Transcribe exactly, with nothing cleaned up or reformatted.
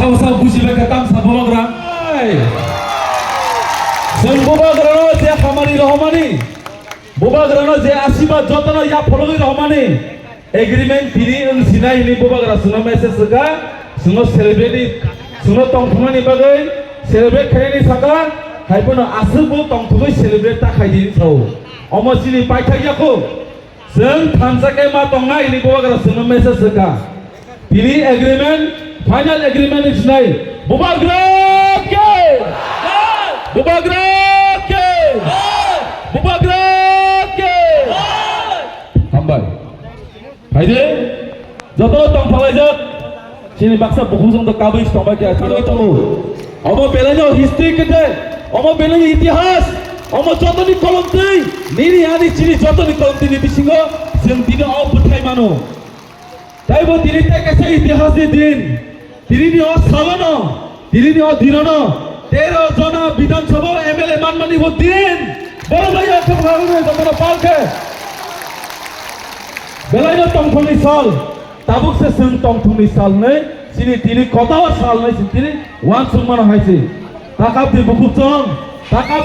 Bwsa bujibai kha tamsa bubagra. Ai. Chwng bubagrano je hamari rohormani, bubagrano je asibad jotono yaphologwi rohormani agreement tini wng sinai hwnwi bubagra chwngno message rwkha, chwngno celebrate, chwngno tongthoknani bagwi celebrate khainani saka, haiphano aswkbo tongthogwi celebrate ta khaidi hinwi sao. Omo chini paithak yakho. Chwng thansa khe ma tongnai hwnwi bubagra chwngno message rwkha. Tini agreement, final agreement ni sinai. Bubagra khe! Bubagra khe! Bubagra khe! Hambai. Phaide, joto tongthalaijak. Chini baksa bukhuk jong to kabui tongbai khe, thanwi tongo. Omo belaino history kete, omo belaino itihas, omo jotoni kolomtwi, nini ani chini jotoni kolomtwini bisingo chwng tini o bwthai mano. Taibo tini tei kaisa itihasni din, tinini o salono, tinini o dinono, tero jona Bidhan Sabha M L A manmani bo din, borok bai o khe bwkha rwgwi jotono pal khe. Belaino tongthokni sal, tabuk se chwng tongthokni sal hwnwi, chini tini kotao sal hwnwi chwng tini uansukmano hai se. Takap di bukhuk chwng, takap di